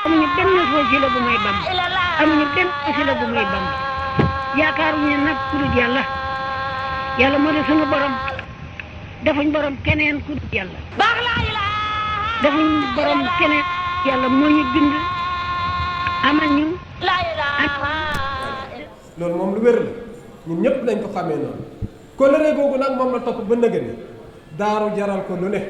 amuñu benn wasila bu may Bamba amuñu benn wasila bu may Bamba yaakaaruñu nag ku dul yàlla yàlla moo di sunu borom defuñ borom keneen ku dul yàlla defuñ borom keneen yàlla moo ñu bind amal ñu loolu moom lu wér la ñun ñëpp nañ ko xamee noonu kóllëre googu nag moom la topp ba nëgëni daaru jaral ko lu ne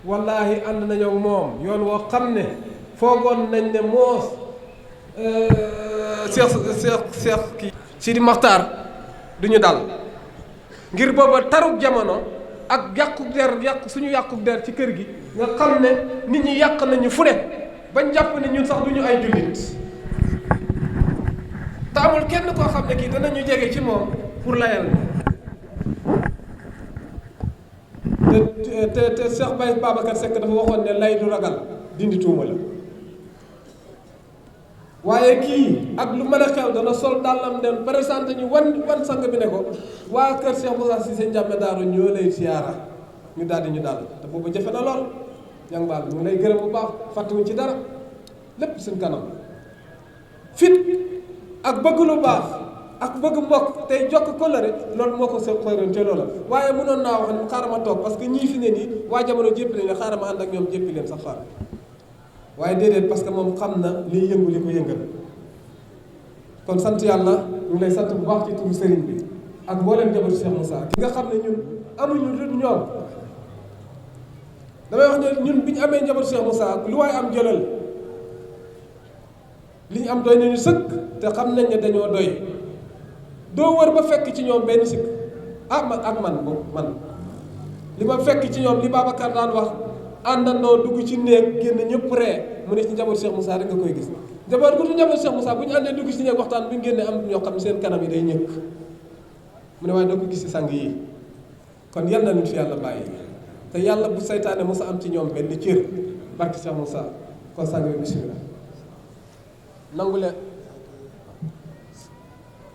wallaahi ànd nañoo moom yoon woo xam ne foogoon nañ ne moos Seex kii Sidi Maxtaar duñu dal ngir booba taruk jamono ak suñu yàqu der ci kër gi nga xam ne nit ñi yàq nañu fu ne bañ jàpp ne ñun sax duñu ay jullit te amul kenn koo xam ne kii danañu jege ci moom pour layal te Cheikh Baye Babacar Seck dafa waxoon ne lay du ragal dindi tuuma la waaye kii ak lu mën a xew dana sol dàllam dem présenté ñu wan sang bi ne ko waa kër Cheikh Moussa Cissé Ndiamé Daaru ñoo lay siyaara ñu daldi ñu dal te boobu jafe na lool yang baal ñu lay gërëm bu baax fàttewuñ ci dara lépp suñ kanam fit ak bëgg lu baax ak bëgg mbokk tey jokk kóllëre loolu moo ko sa xëyroon ca loola waaye mënoon naa wax ne xaaral ma toog parce que ñii fi ne nii waa jamono jéppi leen xaaral ma ànd ak ñoom jéppi leen sax far waaye déedéet parce que moom xam na liy yëngu li ko yëngal kon sant yàlla ñu ngi lay sant bu baax ci turu sëriñ bi ak mbooleem jabaru Cheikh Moussa ki nga xam ne ñun amuñu lu ñoom damay wax ne ñun bi ñu amee jabaru Cheikh Moussa lu waaye am jëlal li ñu am doy nañu sëkk te xam nañ ne dañoo doy doo wër ba fekk ci ñoom benn sikk man boobu man li ma fekk ci ñoom li Babacar daan wax àndandoo dugg ci néeg génn ñëpp ree mu ne ci njaboot Cheikh Moussa rek nga koy gis njaboot gu du njaboot Cheikh Moussa bu ñu àndee dugg ci néeg waxtaan bu ñu génnee am ñoo xam ne seen kanam yi day ñëkk mu ne waaye doo ko gis ci sang yi kon yal na ñu fi yàlla bàyyi te yàlla bu saytaane Moussa am ci ñoom benn cër barke Cheikh Moussa kon sang bi bismillah nangu leen.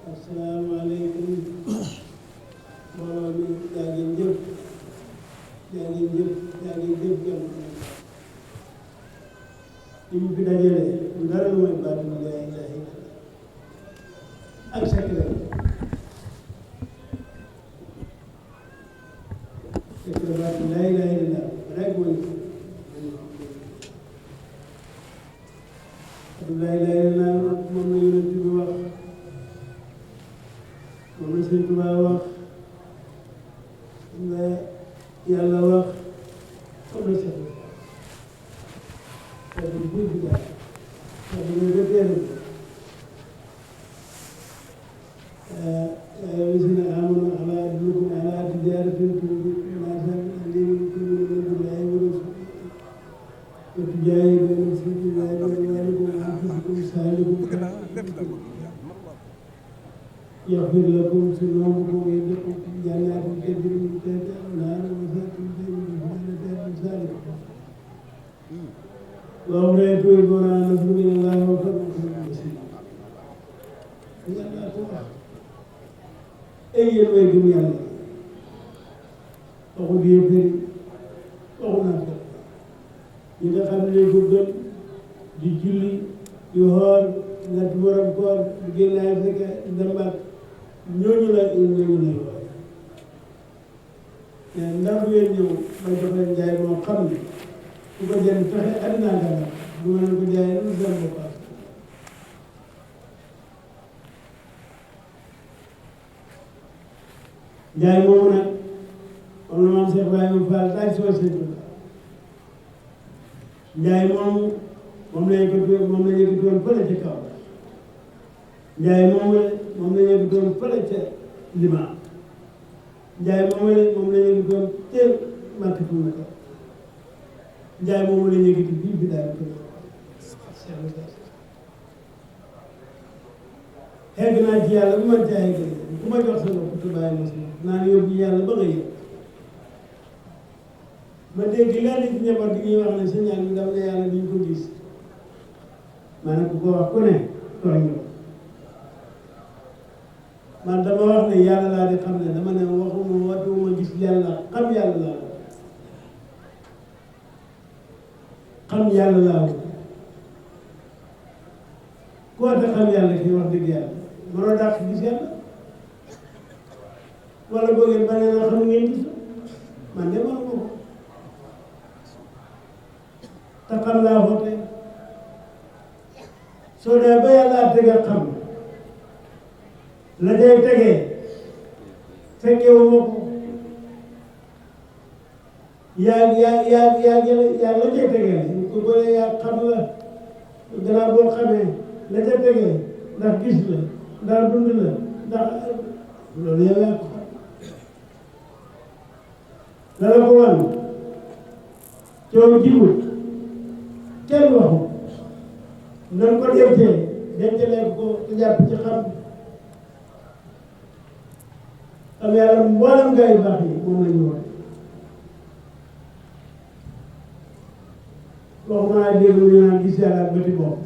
asalaamaaleykum mbooloo mi yaa ngi jëf yaa ngi jëf yaa ngi jëf jëm li mu fi dajale dara lu may baatu laa ilaaha illallaah ak secret baatu laa ilaaha illallaah rek mooy baatu laa ilaaha illallaah moom la yonent bi wax moom la Sëñ Tuubaa wax moom la yàlla wax comme la Cheikh kàddu gi buy bi daal kàddu gi nga teelu الذين آمنوا على أدلكم على تجارة تنجيكم بالله ورسوله وتجاهدون في سبيل الله بأموالكم وأنفسكم سالكم يغفر لكم ذنوبكم ويدخلكم في جنات تجري من تحتها الأنهار ومساكن طيبة في جنات وأخرى يتوبون على نصر من الله وفضل بصير yàlla ko wax ay yéen way gëm yàlla waxu di yëppëri waxu naa ko ñi nga xam ne ko gëm di julli di xoor natt borom koor di génn ay fekk ndambaat ñooñu la ñooñu lay wax mais ndax ngeen ñëw ma jox leen njaay moo xam ne ku ko jënd fexe àddina gàllankoor du ma leen ko jaayee lu dem ba paas njaay moomu nag am na maam Cheikh Ibrahima Fall daaj soo seetlu njaay moomu moom la yëkkatoon fële ca kaw njaay moomu moom la yëkkatoon fële ca Limaa njaay moomu moom la yëkkatoon ca Makkatul Mukarram njaay moomu la yëkkati bii bi daal ko xegg naa ci yàlla bu ma jaay gën ku ma jox sa bopp te bàyyi ma si naa ne yóbbu yàlla ba nga yëg ma dégg lenn ci njaboot gi ñuy wax ne sa ñaan bi daf ne yàlla duñ ko gis ma ne ku ko wax ku ne tooñ nga man dama wax ne yàlla laa di xam ne dama ne waxuma watuma gis yàlla xam yàlla laa xam yàlla laa te xam yàlla kii wax dëgg yàlla mënoo dàq gis yàlla wala boo ngeen banee naa xam ngeen gis man de mënu ko te xam laa xoote soo dee ba yàlla teg a xam la day tegee fekkee wu ma ko yaa la cay tegee ko bëre yaa xam la gannaaw boo xamee la ca tegee ndax gis la ndax dund la ndax loolu yow yaa ko xam la la ko wan coow jiwut kenn waxu nan ko dencalee ko te jàpp ci xam yàlla mboolem gaa yu baax yi moom la ñu wax waxuma naa dégg ñu naan gis yàlla ak bëti bopp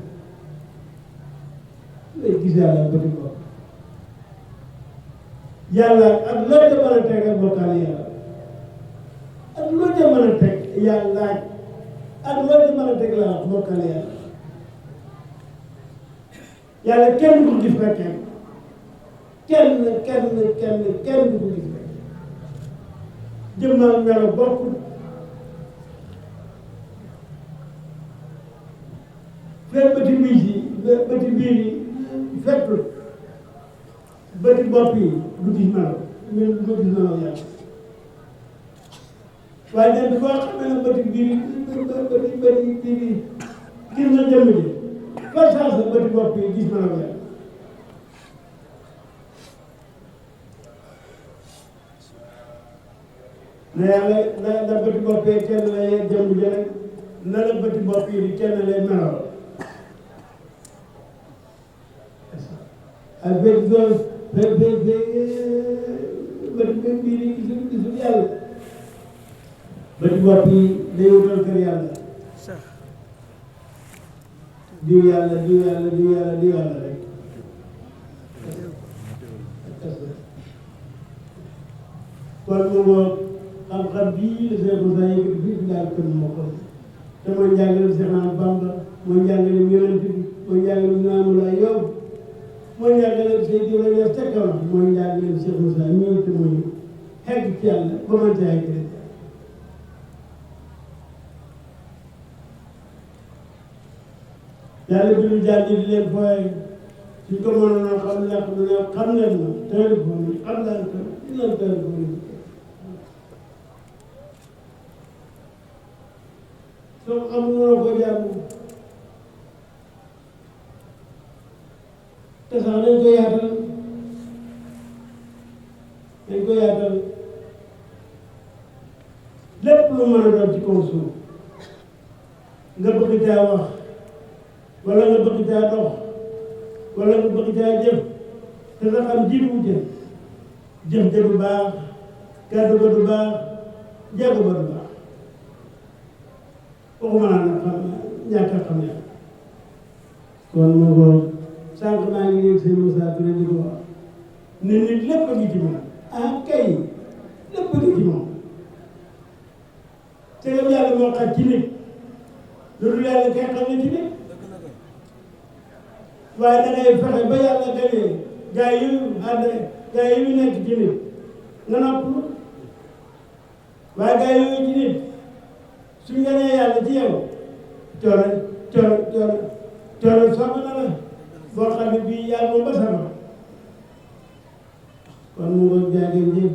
léegi gis yàlla ak bëti bopp yàlla ak loo ca mën a teg ak bokkaale yàlla ak loo ca mën a teg yàlla ak loo ca mën a teg la bokkaale yàlla yàlla kenn du ko gis rek kenn du ko gis rek jëmmal melo bokkul fekk bëti biir yi fekk bëti bopp yi du gis melo ñun du gis melo yàlla waaye nag boo xamee ne bëti biir yi gis na jëmm ji par chance bëti bopp yi gis melo yàlla na yàlla na bëti bopp yi kenn la jëmm ji rek na la bëti bopp yi di kenn lay melo ak bëti zone bëti biir yi gisul yàlla bëti bopp yi day wutal kër yàlla diw yàlla rek kon mu ngoog xam-xam bii la Cheikh Moussa yëkkati fii daal kër moo ko te mooy njàngaleem Cheikh Ahmadou Bamba mooy njàngaleem Yonent bi mooy njàngaleem Limaamu Laay yow mooy njàngaleem Seydi Ibrahima ca kaw mooy njàngaleem Cheikh Moussa ñii te mooy xegg ci yàlla ba mën caa yegg rek yàlla bi ñu jàng di leen fooye suñ ko mënoon a xam ñàkk du ne xam leen ma téléphone yi xam naa ko dinañ téléphone yi soo xamuloo ko jàng te sax dañ ko yaatal lépp lu mën a doon ci kaw suuf nga bëgg caa wax wala nga bëgg caa dox wala nga bëgg caa jëf te nga xam jiwu jëf ja du baax kàddu ba du baax jéego ba du baax waxuma naa nag xam ñàkk a xam yàlla kon moo ko sànq maa ngi yëg sëñ Moussa Touré di ko wax ne nit lépp a ngi ci moom ah kay lépp a ngi ci moom te yow yàlla moo xam ci nit loolu yàlla kay xam ne ci nit waaye da ngay fexe ba yàlla gënee gaa yi nekk ci nit nga noppalu waaye gaa yi ci nit suñ gënee yàlla ci yow coono soxla na la boo xam ne bii yàlla moom ba sama kon mu ngoog jaageen jëf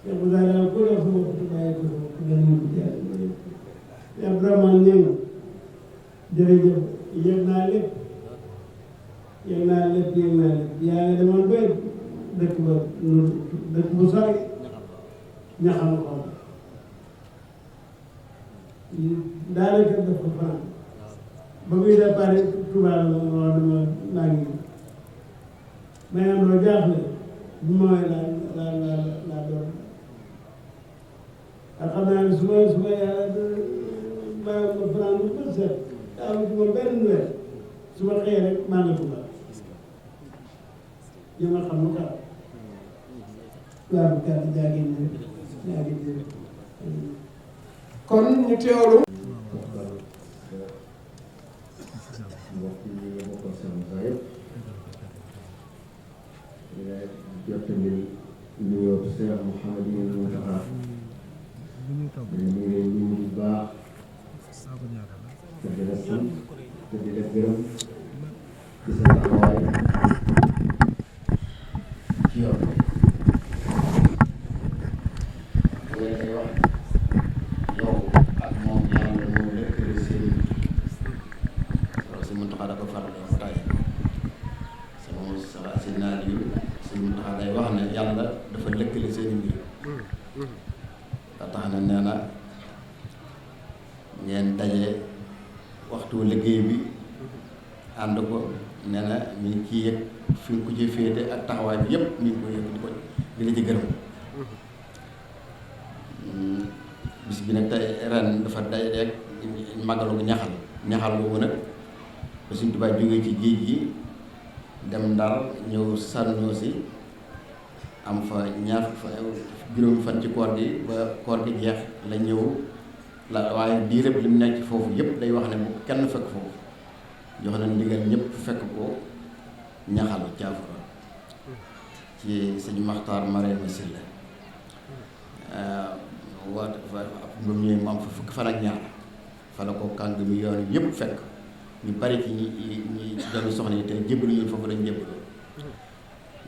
Cheikh Moussa daal ku def sama ko bàyyi ko gën ñu Cheikh Abdourahmane nee na jërëjëf yëg naa lépp yaa ngi demoon ba dëkk bu sori ñaxal ko daanaka def ko fanaan ba muy départ Touba la wax dama maa ngi may am loo jaaxle bu mooy laa doon ak xam naa ne su ma yàlla mayoon ma fanaan bu bët set daa ma ci moom benn weer su ma xëyee rek maa ngi Touba ñu nga xam lu xaar waaw kàddu jaagin kon ñu teewlu mbokk yi nga bokkal seen saa yëpp jottali nuyoo Cheikh Mouhamadou Mountakha ñu ngi leen di nuyu bu baax te di la sant te di la gërëm ci sa taxawaay ci yoon bu leen wax yow ak moom yàlla moom lëkkale seen loolu si Mountakha da ko faral di wax si naaj yu si Mountakha day wax ne yàlla dafa lëkkale seen mbir ba tax na nee na ngeen daje waxtu liggéey bi ànd ko nee na mi ngi ciy yëg fi nga ko ci féete ak taxawaay bi yëpp mi ngi koy yëg di ko di la ci gërëm bis bi nag tey ren dafa day rek màggalu ko ñaxal boobu nag ba Sëñ Tuubaa jógee ci géej gi dem Ndar ñëw sànnoo si am fa juróomi fan ci koor gi ba koor gi jeex la ñëw la waaye diirëb li mu nekk foofu yëpp day wax ne bu kenn fekk foofu jox na ndigal ñëpp fekk ko ñaxal Caafura ci sëñ Maxtaar Marème Sylla waat ba mu ñëwee mu am fa fukki fan ak ñaar fa la ko kàng mi yoon yëpp fekk ñu bari ci ñi doomi soxna yi te jébbalu ñu foofu lañ jébbalu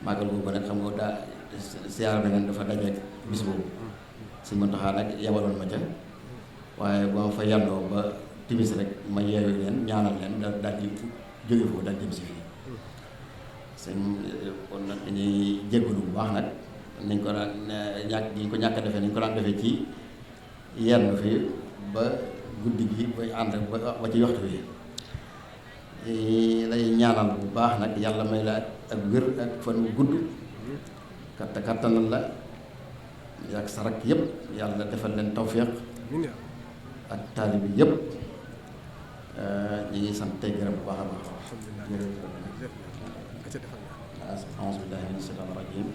màggal boobu nag xam nga daa siyaar na ngeen dafa dajeek bis boobu Sëñ Muntaxa nag yabaloon ma ca waaye ba ma fa yandoo ba timis rek ma yeewu leen ñaanal leen daal di jóge foofu daal jëm si fii sëñ kon nag dañuy jéggalu bu baax nag nañ ko daan ñàkk defee nañ ko daan defee ci yenn fi ba guddi gi ba ànd ba ci waxtu wi lay ñaanal bu baax nag yàlla may la ak wér ak fan wu gudd kattanal la ak sarak yëpp yàlla defal leen tawféex ak taalibi yëpp ñu ngi sant tey gërëm bu baax a baax a'uuzu billaahi mina shaytaani rajiim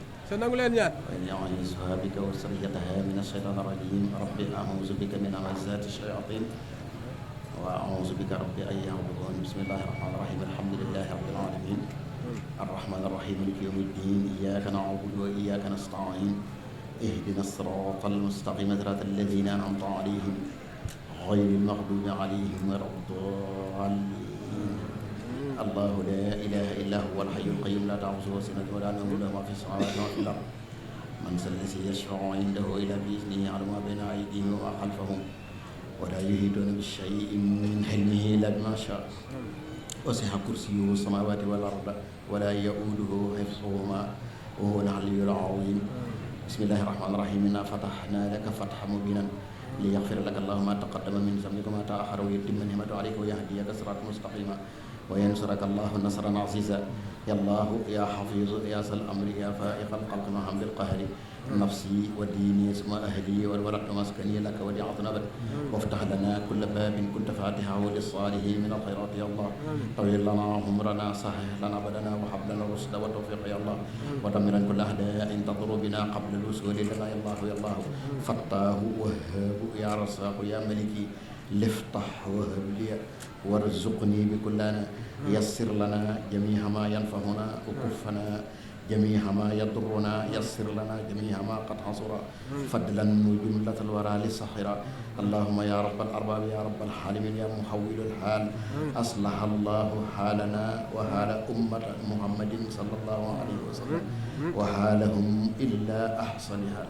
wa inni u'iizuhaa bika wa zurriyyatahaa mina shaytaani rajiim rabbi a'uuzu bika min hamazaati shayaatiin wa a'uuzu bika rabbi an yahduruun bismillaahi rahmaani rahiim alhamdulillaahi rabbil aalamiin arrahmaani rahiim maaliki yawmi ddiin iyyaaka na'budu wa iyyaaka nasta'iin ihdinas siraatal mustaqiim siraatal laziina an'amta alayhim ghayril maghduubi alayhim waladdaalliin Allaahu laa ilaaha illaa huwal hayyul qayyuum laa ta'khudhuhu sinatun wa laa nawmun lahu maa fis samaawaati wa maa fil ard man zal lazii yashfa'u 'indahu illaa bi-idhnihi ya'lamu maa bayna aydihim wa maa khalfahum wa laa yuhiituuna bi-shay'in min 'ilmihi illaa bimaa shaa'a wasi'a kursiyyuhu as-samaawaati wal arda wa laa ya'uuduhu hifdhuhumaa wa huwa al-'aliyyul 'aziim bismillaahi rahmaani rahiim innaa fatahnaa laka fathan mubiinan liyaghfira laka Allaahu maa taqaddama min dhanbika wa maa ta'akhkhara wa yutimma ni'matahu 'alayka wa yahdiyaka siraatan mustaqiiman wa yansuraka Allaahu nasran 'aziizan yaa Allaahu yaa Hafiizu yaa zal amri yaa faa'iqal khalqi maa hamdil qahri nafsi wa diini summa ahli wal walad maskani laka wadi'tu abad waftah lana kulla baabin kunta faatihahu lis-saalihiin min al-khayraat ya Allah tawil lana umrana sahhih lana badana wa hab lana rushda wa tawfiq ya Allah wa damiran kulla a'daa'in tadurru bina qabla al-wusuli lana ya Allah fattaahu wahhaabu ya razzaqu ya maliki liftah wahhab li warzuqni bi kullana yassir lana jamii'a ma yanfa'una wa kuffana جميع ما يضرنا يسر لنا جميع ما قد حصر فضلا وجملة الورى للسحرة اللهم يا رب الأرباب يا رب الحالمين يا محول الحال أصلح الله حالنا وحال أمة محمد صلى الله عليه وسلم وحالهم إلا أحسنها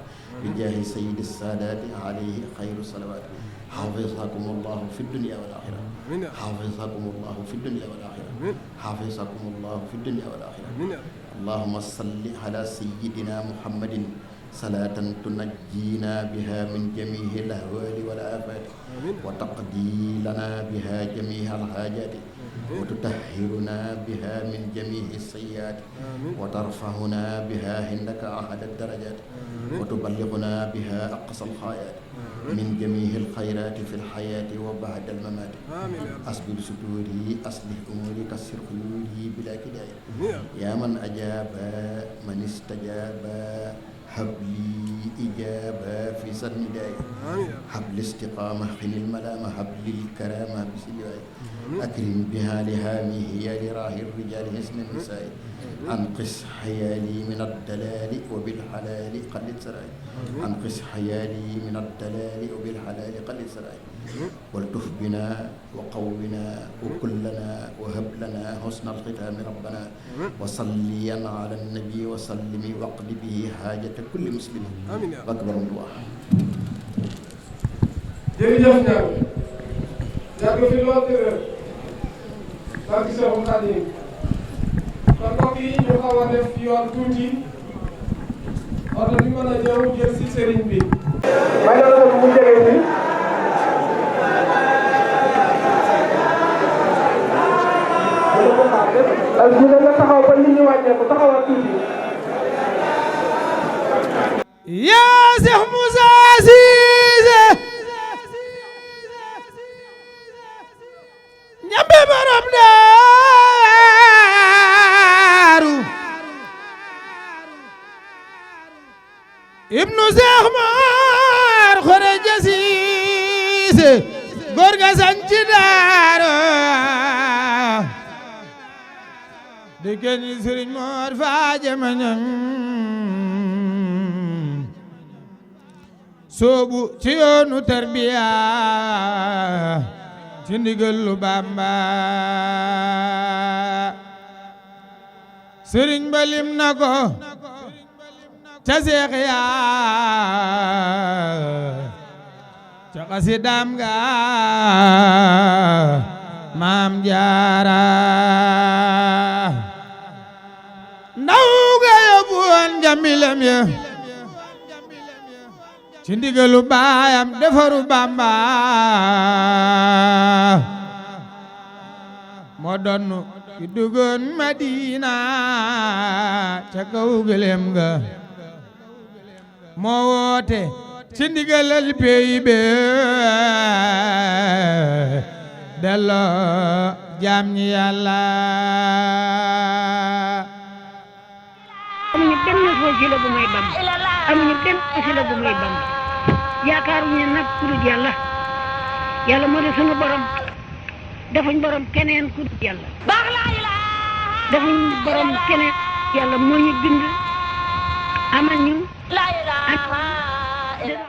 بجاه سيد السادات عليه خير الصلوات حافظكم الله في الدنيا والآخرة حافظكم الله في الدنيا والآخرة حافظكم الله في الدنيا والآخرة اللهم صل على سيدنا محمد صلاة تنجينا بها من جميع الأهوال والآفات وتقضي لنا بها جميع الحاجات وتطهرنا بها من جميع السيئات وترفعنا بها عندك أعلى الدرجات وتبلغنا بها أقصى الغايات من جميع الخيرات في الحياة وبعد الممات أسبل ستوري أصلح أموري كسر خيولي بلا كداية يا من أجاب من استجاب هب لي إجابة في سنداي هب لي استقامة حين الملامة هب لي الكرامة بسلواي أكرم بها لهامي هي لراهي الرجال حسن النساء أنقص حيالي من الدلال وبالحلال قلد سراي أنقص حيالي من الدلال وبالحلال قلد سراي والتف بنا وقونا وكلنا وهب لنا حسن الختام ربنا وصليا على النبي وسلم واقض به حاجة كل مسلم أكبر من الله. jërëjëf Niang yàgg fi lool te wér barke Seexul Xaadim kon mbokk yi ñu xaw a def yoon tuuti oto bi mën a ñëw jël si sëriñ bi. may la ko mu jege si. ak ñu nga taxaw ba nit ñi wàññeeku taxawal tuuti. yaa Seex Musa Siise ñambe borom daaru ibnu Seex maar Xureja Siise góor ga sanci daaru di kenn Sëriñ Moor Faaje Mañang soobu ci yoonu tarbiya ci ndigal lu Bàmba sëriñ ba lim na ko ca seex ya ca xasidaam ga maam jaara ndaw ga yóbbu woon jamilam ya ci ndigalu baayam defaru Bàmba moo donnu ki duggoon Madina ca kaw gëlem ga moo woote ci ndigalal peyi be delloo jaam ñi Yàlla amuñu benn wasila bu may Bamba amuñu benn wasila bu may Bamba yaakaaruñu nag ku dul yàlla yàlla moo di sunu borom defuñ borom keneen ku dul yàlla defuñ borom keneen yàlla moo ñu bind amal ñu